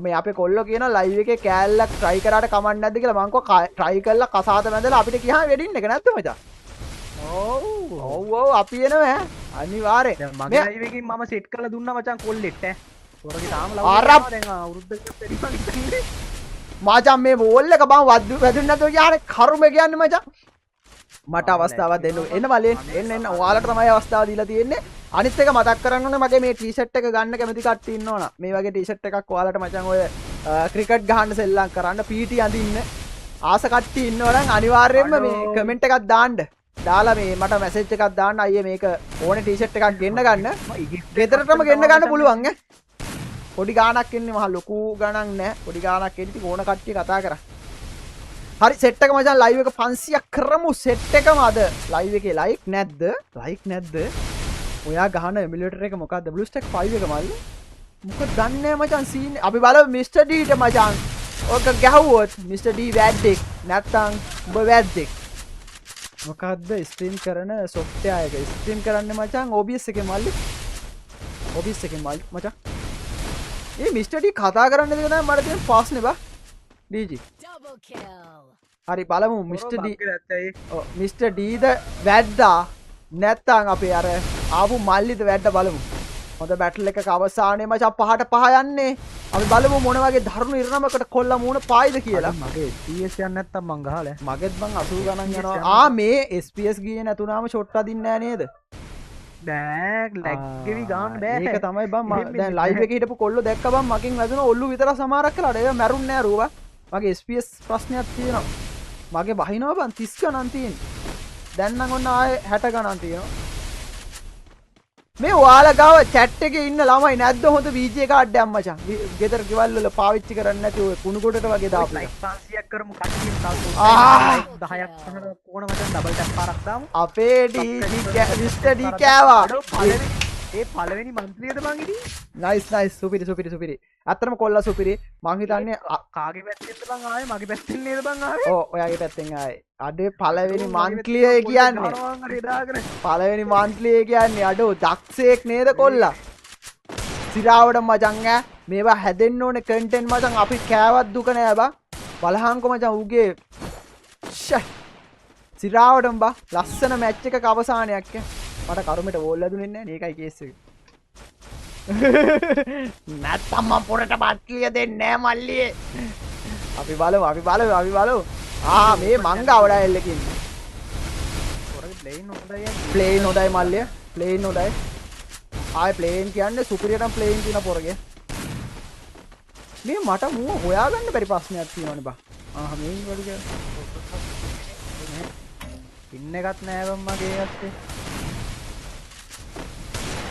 මේ අපේ කොල්ලෝ කියනවා ලයිව් එකේ කෑල්ලක් try කරාට කමක් නැද්ද කියලා මං කිව්වා try කරලා කසාද බැඳලා අපිට කියහම වෙඩින් එක නැද්ද මචං? ඔව් ඔව් ඔව් අපි එනවා ඈ අනිවාර්යෙන්. දැන් මගේ ලයිව් එකකින් මම සෙට් කරලා දුන්නා මචං කොල්ලෙක්ට ඈ. හොරගේ තාම ලව් කරනවා දැන් අවුරුද්දකට වැඩි මං හිතන්නේ. මචං මේ බෝල් එක බං වැදුන්නේ නැතුව කියන්නේ කරුම කියන්නේ මචං. මට අවස්ථාවක් දෙන්න එන්න බලෙන් එන්න එන්න ඔයාලට තමයි අවස්ථාව දීලා තියෙන්නේ. අනිත් එක මතක් කරන්න ඕනේ මගේ මේ ටී-ෂර්ට් එක ගන්න කැමති කට්ටිය ඉන්නවනම් මේ වගේ ටී-ෂර්ට් එකක් ඔයාලට මචං ඔය ක්‍රිකට් ගහන්න සෙල්ලම් කරන්න PT අඳින්න ආස කට්ටිය ඉන්නවනම් අනිවාර්යයෙන්ම මේ කමෙන්ට් එකක් දාන්න. දාලා මේ මට මැසේජ් එකක් දාන්න අයියේ මේක ඕනේ ටී-ෂර්ට් එකක් ගෙන්න ගන්න. ගෙදරටම ගෙන්න ගන්න පුළුවන් ඈ. පොඩි ගාණක් එන්නේ මහා ලොකු ගණන් නෑ. පොඩි ගාණක් එන්නේ ඉතින් ඕන කට්ටිය කතා කරා. හරි සෙට් එක මචං ලයිව් එක 500ක් කරමු සෙට් එකම අද ලයිව් එකේ ලයික් නැද්ද? ලයික් නැද්ද? ඔයා ගහන එමුලේටර් එක මොකද්ද? BlueStack 5 එක මල්ලි. මොකද දන්නේ නෑ මචං සීන් අපි බලමු මිස්ටර් ඩී ට මචං. ඔක ගැහුවොත් මිස්ටර් ඩී වැද්දෙක් නැත්තම් උඹ වැද්දෙක්. මොකද්ද ස්ට්‍රීම් කරන සොෆ්ට්වෙයාර් එක? ස්ට්‍රීම් කරන්නේ මචං OBS එකේ මල්ලි. OBS එකේ මල්ලි මචං. ඒ මිස්ටර් ඩී කතා කරන්න දෙක තමයි මට තියෙන ප්‍රශ්නේ බා. DG. හරි බලමු මිස්ටර් ඩී ඔව් මිස්ටර් ඩී ද වැද්දා නැත්තම් අපේ අර ආපු මල්ලිද වැද්දා බලමු. හොඳ බැටල් එකක අවසානයේ මචං 5ට 5 යන්නේ. අපි බලමු මොන වගේ දරුණු ඉරණමකට කොල්ලා මූණ පායිද කියලා. මගේ SPS යන්නේ නැත්තම් මං ගහලා. මගෙත් බං 80 ගණන් යනවා. ආ මේ SPS ගියේ නැතුණාම ෂොට් අදින්නේ නෑ නේද? බෑ ලැග් ගෙවි ගන්න බෑ. ඒක තමයි බං මම දැන් ලයිව් එකේ හිටපු කොල්ලෝ දැක්ක බං මගෙන් වැදුන ඔල්ලු විතර සමහරක් කළාට ඒවා මැරුන්නේ නෑ රූ බං. මගේ SPS ප්‍රශ්නයක් තියෙනවා. මගේ වහිනවා බං 30 ගණන් තියෙන. දැන් නම් ඔන්න ආයේ 60 ගණන් තියෙනවා. මේ ඔයාලා ගාව චැට් එකේ ඉන්න ළමයි නැද්ද හොඳ VJ card එකක් මචං? ගෙදර ගෙවල් වල පාවිච්චි කරන්නේ නැති ඔය කුණු ගොඩට වගේ දාපු එක. ලයික් 500ක් කරමු කට්ටිය තව 10ක් කොන මචං ඩබල් ටැප් පාරක් දාමු. අපේ ඩී මිස්ටර් ඩී කෑවා. ඒ පළවෙනි මන්ත්‍රියද බං ඉතින්? නයිස් නයිස් සුපිරි සුපිරි සුපිරි. ඇත්තටම කොල්ලා සුපිරි. මං හිතන්නේ කාගේ පැත්තෙන්ද බං ආවේ? මගේ පැත්තෙන් නේද බං ආවේ? ඔව් ඔයාගේ පැත්තෙන් ආවේ. අඩේ පළවෙනි මන්ත්ලිය කියන්නේ. පළවෙනි මන්ත්ලිය කියන්නේ අඩෝ දක්ෂයෙක් නේද කොල්ලා. සිරාවට මචං ඈ මේවා හැදෙන්න ඕනේ කන්ටෙන්ට් මචං අපි කෑවත් දුක නෑ බං. බලහන්කො මචං ඌගේ ෂේ සිරාවටම බං ලස්සන මැච් එකක අවසානයක් ඈ. මට කරුමෙට බෝල් ලැබුණේ නෑ නේ ඒකයි කේස් එක. නැත්තම් මං පොරට බත්ලිය දෙන්නේ නෑ මල්ලියේ. අපි බලමු අපි බලමු අපි බලමු. ආ මේ මං ගාව ඩයල් එකකින්. පොරගේ ප්ලේන් හොඳයි ඈ. ප්ලේන් හොඳයි මල්ලිය. ප්ලේන් හොඳයි. ආයේ ප්ලේන් කියන්නේ සුපිරියටම ප්ලේන් තියෙන පොරගේ. මේ මට මුව හොයාගන්න බැරි ප්‍රශ්නයක් තියෙනවනේ බං. ආහ මේ වගේ පින් එකක් නෑ බං මගේ අත්තේ.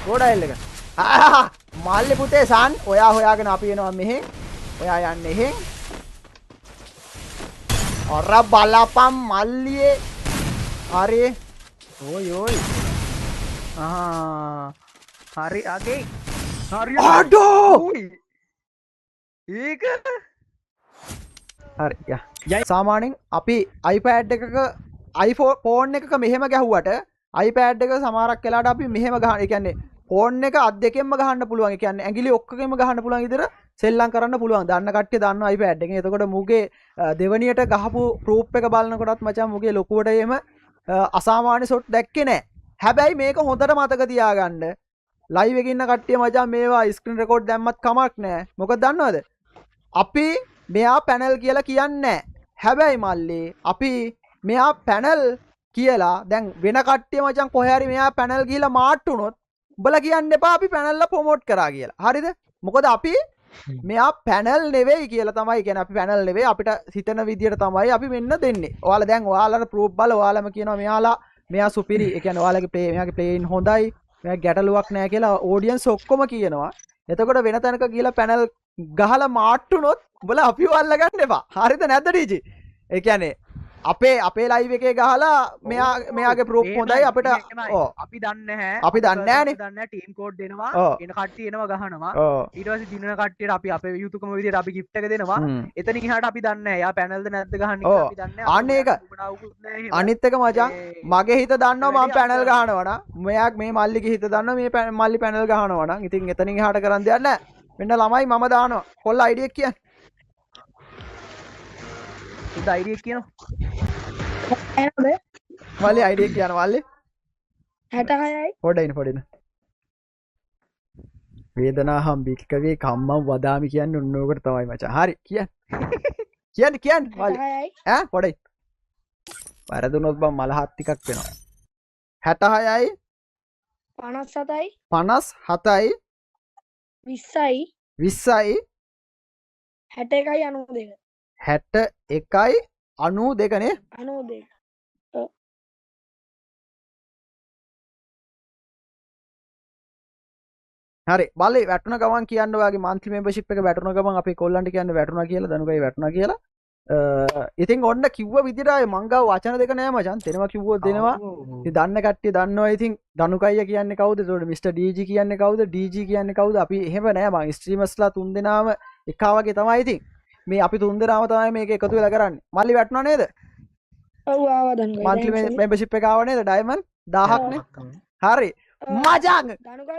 ගෝඩයිල් එක. ආ මල්ලි පුතේ සන් ඔයා හොයාගෙන අපි එනවා මෙහෙන්. ඔයා යන්නේ එහෙන්. අර බලපන් මල්ලියේ. හරි. ඕයි ඕයි. ආ හරි අගේ. හරි. අඩෝ. ඒක හරි යා. සාමාන්‍යයෙන් අපි iPad එකක iPhone phone එකක මෙහෙම ගැහුවට iPad එක සමහරක් වෙලාවට අපි මෙහෙම ගහන. ඒ කියන්නේ ෆෝන් එක අත් දෙකෙන්ම ගහන්න පුළුවන්. ඒ කියන්නේ ඇඟිලි ඔක්කොගෙම ගහන්න පුළුවන් විදිහට සෙල්ලම් කරන්න පුළුවන්. දන්න කට්ටිය දන්නවා iPad එකෙන්. එතකොට මුගේ දෙවනියට ගහපු ප්‍රූෆ් එක බලනකොටත් මචං මුගේ ලොකුවට එහෙම අසාමාන්‍ය ෂොට් දැක්කේ නෑ. හැබැයි මේක හොඳට මතක තියාගන්න. ලයිව් එකේ ඉන්න කට්ටිය මචං මේවා ස්ක්‍රීන් රෙකෝඩ් දැම්මත් කමක් නෑ. මොකද දන්නවද? අපි මෙයා පැනල් කියලා කියන්නේ නෑ. හැබැයි මල්ලි අපි මෙයා පැනල් කියලා දැන් වෙන කට්ටිය මචං කොහේ හරි මෙයා පැනල් ගිහිලා මාට් වුණොත් උඹලා කියන්න එපා අපි පැනල්ලා ප්‍රොමෝට් කරා කියලා. හරිද? මොකද අපි මෙයා පැනල් නෙවෙයි කියලා තමයි කියන්නේ. අපි පැනල් නෙවෙයි, අපිට හිතන විදියට තමයි අපි මෙන්න දෙන්නේ. ඔයාලා දැන් ඔයාලට ප්‍රූෆ් බල ඔයාලම කියනවා මෙයාලා මෙයා සුපිරි. ඒ කියන්නේ ඔයාලගේ ප්ලේ මෙයාගේ ප්ලේයින් හොඳයි, මෙයා ගැටලුවක් නෑ කියලා ඔඩියන්ස් ඔක්කොම කියනවා. එතකොට වෙන තැනක ගිහලා පැනල් ගහලා මාට් වුණොත් උඹලා අපිව අල්ලගන්න එපා. හරිද නැද්ද ඩීජේ? ඒ කියන්නේ අපේ අපේ ලයිව් එකේ ගහලා මෙයා මෙයාගේ ප්‍රූෆ් හොඳයි අපිට. ඔව් අපි දන්නේ නැහැ. අපි දන්නේ නැහනේ. දන්නේ නැහැ. ටීම් කෝඩ් දෙනවා, එන කට්ටිය එනවා ගහනවා. ඊට පස්සේ දිනන කට්ටියට අපි අපේ යුතුයකම විදියට අපි ගිෆ්ට් එක දෙනවා. එතනින් එහාට අපි දන්නේ නැහැ. යා පැනල්ද නැද්ද ගහන්නේ කියලා අපි දන්නේ නැහැ. අන්න ඒක. අනිත් එක මචං මගේ හිත දන්නවා මම පැනල් ගහනවා නම්, මෙයා මේ මල්ලිගේ හිත දන්නවා මේ මල්ලි පැනල් ගහනවා නම්. ඉතින් එතනින් එහාට කරන් දෙයක් නැහැ. මෙන්න ළමයි මම දානවා. කොල්ල අයිඩි එක කියන්න. සුද්ද අයිඩි එක කියනවා. මල්ලි අයිඩි එක කියනවා මල්ලි. 66යි. පොඩ ඉන්න පොඩ ඉන්න. වේදනාහම් භික්කවේ කම්මං වදාමි කියන්නේ ඔන්න ඕකට තමයි මචං. හරි කියන්න. කියන්න කියන්න මල්ලි. ඈ පොඩ ඉන්න. වැරදුනොත් බං මල හත් ටිකක් වෙනවා. 66යි 57යි 57යි 20යි 20යි 61යි 92 61යි 92 නේ 92. හරි බලේ වැටුණ ගමන් කියන්න ඔයාගේ මන්ත්ලි මෙම්බර්ෂිප් එක වැටුණ ගමන් අපේ කොල්ලන්ට කියන්න වැටුණා කියලා, දනුකයි වැටුණා කියලා. ඉතින් ඔන්න කිව්ව විදිහට ආයේ මං ගාව වචන දෙක නෑ මචං. දෙනවා කිව්වොත් දෙනවා. ඉතින් දන්න කට්ටිය දන්නවා. ඉතින් දනුකයියා කියන්නේ කවුද? ඒතකොට මිස්ටර් ඩීජී කියන්නේ කවුද? ඩීජී කියන්නේ කවුද? අපි එහෙම නෑ මං ස්ට්‍රීමර්ස්ලා තුන් දෙනාම එකා වගේ තමයි. ඉතින් මේ අපි තුන් දෙනාම තමයි මේක එකතු වෙලා කරන්නේ. මල්ලි වැටුණා නේද? ඔව් ආවා දනුකයි. මන්ත්ලි මෙම්බර්ෂිප් එක ආවා නේද? ඩයමන්ඩ් 1000ක් නේ. හරි මචං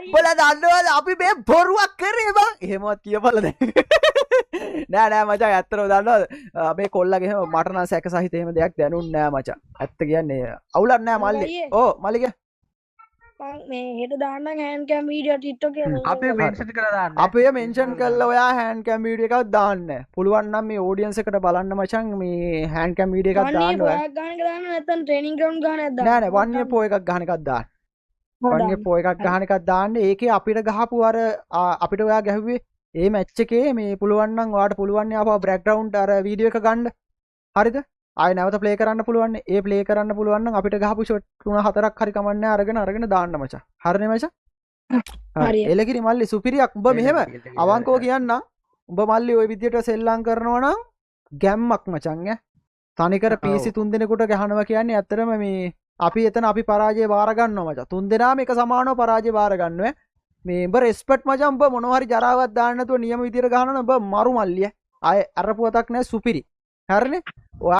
උඹලා දන්නවද අපි මේ බොරුවක් කරේ බං? එහෙමවත් කියපල්ලා දැන්. නෑ නෑ මචං ඇත්තටම දන්නවද මේ කොල්ලගේ එහෙම මට නම් සැක සහිත එහෙම දෙයක් දැනුන්නේ නෑ මචං. ඇත්ත කියන්නේ අවුලක් නෑ මල්ලි. ඔව් මල්ලි කිය. මං මේ හෙට දාන්නම් හෑන්ඩ් කැම් වීඩියෝ ටික්ටොක් එකේ. අපේ මෙන්ෂන් කරලා දාන්න. අපේ මෙන්ෂන් කරලා ඔයා හෑන්ඩ් කැම් වීඩියෝ එකක් දාන්න. පුළුවන් නම් මේ ඔඩියන්ස් එකට බලන්න මචං මේ හෑන්ඩ් කැම් වීඩියෝ එකක් දාන්න ඔයා. වන් ඉයර් පෝ එකක් ගහන එක දාන්න නැත්නම් ට්‍රේනින් ග්‍රවුන්ඩ් ගහන එකක් දාන්න. නෑ නෑ වන් ඉයර් පෝ එකක් ගහන එකක් දාන්න. වන් ඉයර් පෝ එකක් ගහන එකක් දාන්න. ඒකේ අපිට ගහපු අර අපිට ඔයා ගැහුවේ ඒ මැච් එකේ මේ පුළුවන් නම් ඔයාට පුළුවන් නේ ආපහු බෑග්ග්‍රවුන්ඩ් අර වීඩියෝ එක ගන්න. හරිද? ආයෙ නැවත ප්ලේ කරන්න පුළුවන් නේ. ඒ ප්ලේ කරන්න පුළුවන් නම් අපිට ගහපු ෂොට් තුන හතරක් හරි කමන්නේ අරගෙන අරගෙන දාන්න මචං. හරිනේ මචං? හරි. එලකිරි මල්ලි සුපිරියක්. උඹ මෙහෙම අවංකව කියන්නම්. උඹ මල්ලි ওই විදියට සෙල්ලම් කරනවා නම් ගැම්මක් මචං ඈ. තනිකර PC තුන් දෙනෙකුට ගහනවා කියන්නේ ඇත්තටම මේ අපි එතන අපි පරාජය බාර ගන්නවා මචං. තුන් දෙනාම එක සමානව පරාජය බාර ගන්නවා ඈ. මේ උඹ රෙස්පෙක්ට් මචං. උඹ මොනවා හරි ජරාවක් දාන්න නැතුව නියම විදියට ගහනවා නම් උඹ මරු මල්ලි ඈ. ආයෙ අර පුවතක් නෑ සුපිරි. හරිනේ? ඔයා